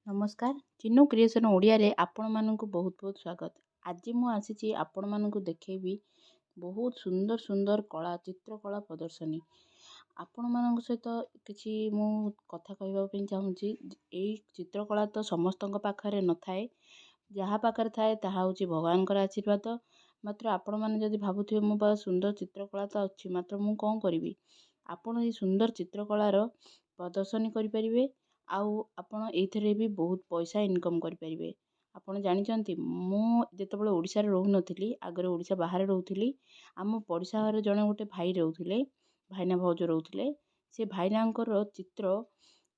ନମସ୍କାର, ଚିନୁ କ୍ରିଏସନ୍ ଓଡ଼ିଆରେ ଆପଣମାନଙ୍କୁ ବହୁତ ବହୁତ ସ୍ୱାଗତ। ଆଜି ମୁଁ ଆସିଛି ଆପଣମାନଙ୍କୁ ଦେଖେଇବି ବହୁତ ସୁନ୍ଦର ସୁନ୍ଦର କଳା, ଚିତ୍ରକଳା ପ୍ରଦର୍ଶନୀ। ଆପଣମାନଙ୍କ ସହିତ କିଛି ମୁଁ କଥା କହିବା ପାଇଁ ଚାହୁଁଛି। ଏଇ ଚିତ୍ରକଳା ତ ସମସ୍ତଙ୍କ ପାଖରେ ନଥାଏ। ଯାହା ପାଖରେ ଥାଏ, ତାହା ହେଉଛି ଭଗବାନଙ୍କର ଆଶୀର୍ବାଦ। ମାତ୍ର ଆପଣମାନେ ଯଦି ଭାବୁଥିବେ, ମୋ ପାଖରେ ସୁନ୍ଦର ଚିତ୍ରକଳା ତ ଅଛି, ମାତ୍ର ମୁଁ କ'ଣ କରିବି? ଆପଣ ଏଇ ସୁନ୍ଦର ଚିତ୍ରକଳାର ପ୍ରଦର୍ଶନୀ କରିପାରିବେ ଆଉ ଆପଣ ଏଇଥିରେ ବି ବହୁତ ପଇସା ଇନକମ୍ କରିପାରିବେ। ଆପଣ ଜାଣିଛନ୍ତି, ମୁଁ ଯେତେବେଳେ ଓଡ଼ିଶାରେ ରହୁନଥିଲି, ଆଗରେ ଓଡ଼ିଶା ବାହାରେ ରହୁଥିଲି, ଆମ ପଡ଼ିଶା ଘରେ ଜଣେ ଗୋଟେ ଭାଇ ରହୁଥିଲେ, ଭାଇନା ଭାଉଜ ରହୁଥିଲେ। ସେ ଭାଇନାଙ୍କର ଚିତ୍ର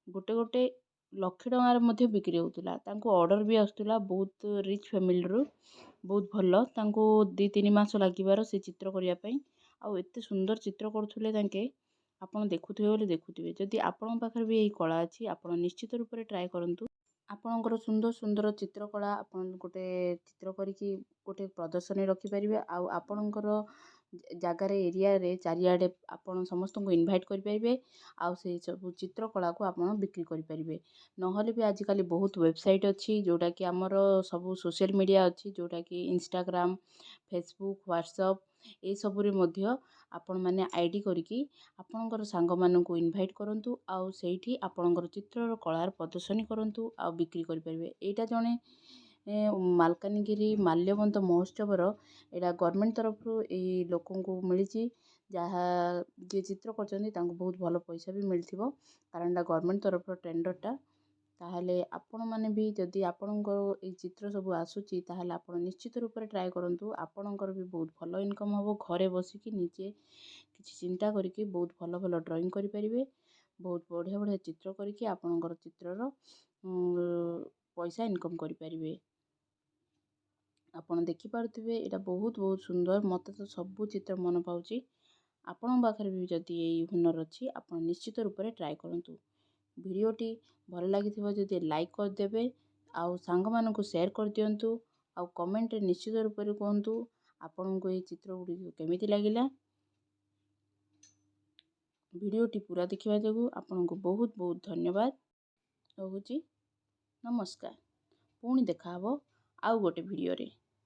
ଗୋଟେ ଗୋଟେ ଲକ୍ଷେ ଟଙ୍କାରେ ମଧ୍ୟ ବିକ୍ରି ହେଉଥିଲା। ତାଙ୍କୁ ଅର୍ଡ଼ର ବି ଆସୁଥିଲା ବହୁତ ରିଚ୍ ଫ୍ୟାମିଲିରୁ। ବହୁତ ଭଲ, ତାଙ୍କୁ 2-3 ମାସ ଲାଗିବାର ସେ ଚିତ୍ର କରିବା ପାଇଁ। ଆଉ ଏତେ ସୁନ୍ଦର ଚିତ୍ର କରୁଥିଲେ ତାଙ୍କେ, ଆପଣ ଦେଖୁଥିବେ ବୋଲି ଦେଖୁଥିବେ। ଯଦି ଆପଣଙ୍କ ପାଖରେ ବି ଏଇ କଳା ଅଛି, ଆପଣ ନିଶ୍ଚିତ ରୂପରେ ଟ୍ରାଏ କରନ୍ତୁ। ଆପଣଙ୍କର ସୁନ୍ଦର ସୁନ୍ଦର ଚିତ୍ରକଳା ଆପଣ ଗୋଟେ ଚିତ୍ର କରିକି ଗୋଟେ ପ୍ରଦର୍ଶନୀ ରଖିପାରିବେ ଆଉ ଆପଣଙ୍କର ଜାଗାରେ, ଏରିଆରେ ଚାରିଆଡ଼େ ଆପଣ ସମସ୍ତଙ୍କୁ ଇନଭାଇଟ୍ କରିପାରିବେ ଆଉ ସେଇ ସବୁ ଚିତ୍ରକଳାକୁ ଆପଣ ବିକ୍ରି କରିପାରିବେ। ନହେଲେ ବି ଆଜିକାଲି ବହୁତ ୱେବସାଇଟ୍ ଅଛି, ଯେଉଁଟାକି ଆମର ସବୁ ସୋସିଆଲ୍ ମିଡ଼ିଆ ଅଛି, ଯେଉଁଟାକି ଇନଷ୍ଟାଗ୍ରାମ୍, ଫେସବୁକ୍, ହ୍ୱାଟ୍ସଅପ୍, ଏସବୁରେ ମଧ୍ୟ ଆପଣମାନେ ଆଇଡ଼ି କରିକି ଆପଣଙ୍କର ସାଙ୍ଗମାନଙ୍କୁ ଇନଭାଇଟ୍ କରନ୍ତୁ ଆଉ ସେଇଠି ଆପଣଙ୍କର ଚିତ୍ରର କଳାର ପ୍ରଦର୍ଶନୀ କରନ୍ତୁ ଆଉ ବିକ୍ରି କରିପାରିବେ। ଏଇଟା ଜଣେ ମାଲକାନଗିରି ମାଲ୍ୟବନ୍ତ ମହୋତ୍ସବର, ଏଇଟା ଗଭର୍ଣ୍ଣମେଣ୍ଟ ତରଫରୁ ଏଇ ଲୋକଙ୍କୁ ମିଳିଛି। ଯାହା ଯିଏ ଚିତ୍ର କରିଛନ୍ତି, ତାଙ୍କୁ ବହୁତ ଭଲ ପଇସା ବି ମିଳିଥିବ, କାରଣ ଏଇଟା ଗଭର୍ଣ୍ଣମେଣ୍ଟ ତରଫର ଟେଣ୍ଡରଟା। ତାହେଲେ ଆପଣମାନେ ବି ଯଦି ଆପଣଙ୍କର ଏଇ ଚିତ୍ର ସବୁ ଆସୁଛି, ତାହେଲେ ଆପଣ ନିଶ୍ଚିତ ରୂପରେ ଟ୍ରାଏ କରନ୍ତୁ। ଆପଣଙ୍କର ବି ବହୁତ ଭଲ ଇନକମ୍ ହେବ। ଘରେ ବସିକି ନିଜେ କିଛି ଚିନ୍ତା କରିକି ବହୁତ ଭଲ ଭଲ ଡ୍ରଇଂ କରିପାରିବେ। ବହୁତ ବଢ଼ିଆ ବଢ଼ିଆ ଚିତ୍ର କରିକି ଆପଣଙ୍କର ଚିତ୍ରର ପଇସା ଇନକମ୍ କରିପାରିବେ। ଆପଣ ଦେଖିପାରୁଥିବେ, ଏଇଟା ବହୁତ ବହୁତ ସୁନ୍ଦର। ମୋତେ ତ ସବୁ ଚିତ୍ର ମନ ପାଉଛି। ଆପଣଙ୍କ ପାଖରେ ବି ଯଦି ଏଇ ହୁନର ଅଛି, ଆପଣ ନିଶ୍ଚିତ ରୂପରେ ଟ୍ରାଏ କରନ୍ତୁ। ଭିଡ଼ିଓଟି ଭଲ ଲାଗିଥିବ ଯଦି ଲାଇକ୍ କରିଦେବେ ଆଉ ସାଙ୍ଗମାନଙ୍କୁ ସେୟାର କରିଦିଅନ୍ତୁ ଆଉ କମେଣ୍ଟରେ ନିଶ୍ଚିତ ରୂପରେ କୁହନ୍ତୁ, ଆପଣଙ୍କୁ ଏଇ ଚିତ୍ର ଗୁଡ଼ିକ କେମିତି ଲାଗିଲା। ଭିଡ଼ିଓଟି ପୁରା ଦେଖିବା ଯୋଗୁଁ ଆପଣଙ୍କୁ ବହୁତ ବହୁତ ଧନ୍ୟବାଦ। ରହୁଛି, ନମସ୍କାର। ପୁଣି ଦେଖାହେବ ଆଉ ଗୋଟେ ଭିଡ଼ିଓରେ।